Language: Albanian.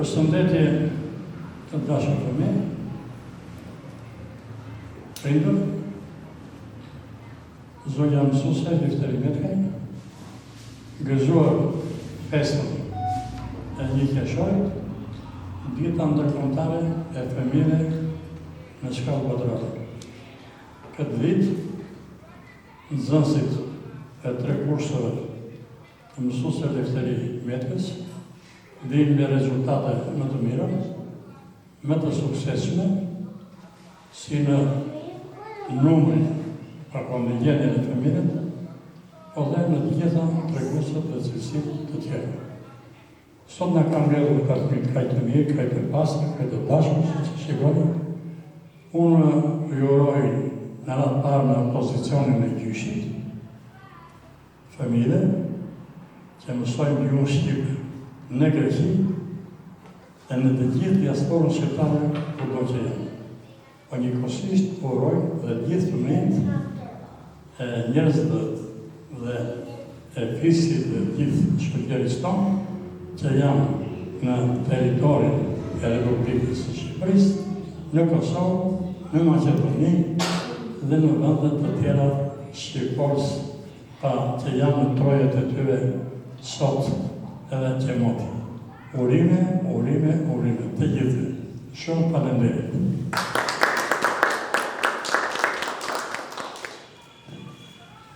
Përshëndetje të dashur fëmijë, prindër, zonja mësuese Lifteri Metkaj, gëzuar festën e një qershorit, dita ndërkombëtare e fëmijëve në shkallë botërore. Këtë vit, nxënësit e tre kurseve të mësuese Lifteri Metkës vijnë me rezultate më të mira, më të suksesshme, si në numrin apo në gjendjen e fëmijëve, po dhe në të gjitha treguesit dhe cilësitë të tjera. Sot na ka mbledhur kaq mirë, kaq të mirë, kaq të pastër, kaq të dashur, siç e shikoni. Unë ju uroj në radhë parë në pozicionin e gjyshit, fëmijëve që mësojnë gjuhën shqipe në Greqi dhe në të gjithë diasporën shqiptare kudo që janë. Po njëkohësisht uroj dhe gjithë fëmijët e njerëzve dhe e fisit dhe gjithë shoqërisë tonë që janë në territorin e Republikës së Shqipërisë, në Kosovë, në Maqedoni dhe në vende të tjera shqipfolës pra që janë në trojet e tyre sot edhe qëmoti. Urime, urime, urime të gjithëve. Shumë faleminderit.